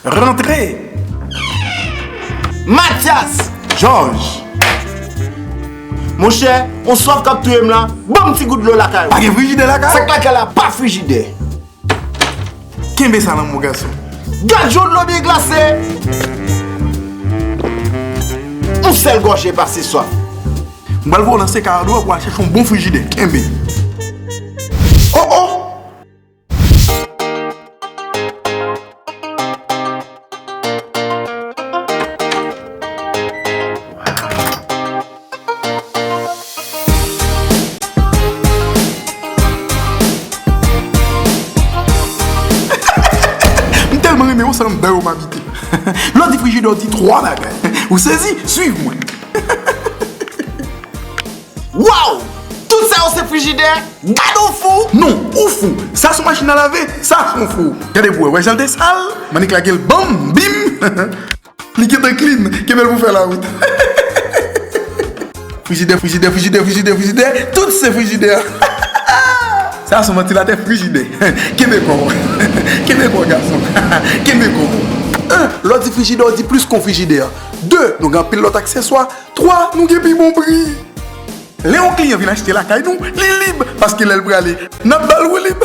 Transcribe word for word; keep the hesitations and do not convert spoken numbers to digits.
Rantre! Matyas! Jòj! Monchè, on swaf k ap touye m la, ban m ti gout dlo lakay ou. Pa gen frijidè lakay ou? Sa k lakay la pa frijidè. Kenbe sa nan men w, gason. Gad jan dlo byen glase! On sèl gòje pase swaf. M pral voye w nan Sekado pou w al chèche yon bon frijidè. Kenbe. Oh, oh! M tèlman renmen yo, se anndan yo m abite. Lè w di frijidè, w di twa bagay. Ou sezi? Swiv mwen. Waw! Tout sa yo se frijidè? Gad ou fou! Non, ou fou! Sa se yon machin a lave, sa se yon fou! Gade pou wè, wè jan l te sal? M annik lage l, banm, bim! Li gentan clean, kenbe l pou fè lawout. Frijidè, frijidè, frijidè, frijidè, frijidè, tout se frijidè. Sa se yon vantilatè frijidè. Kenbe kò w. Kenbe kò w, gason. Kenbe kò w. En, lè w di frijidè, w di plis ke yon frijidè. De, nou gen anpil lòt akseswa. Twa, nou gen pi bon pri. Lè yon kliyan vin achte lakay nou, li lib, paske lè l prale, n ap ba l woulib.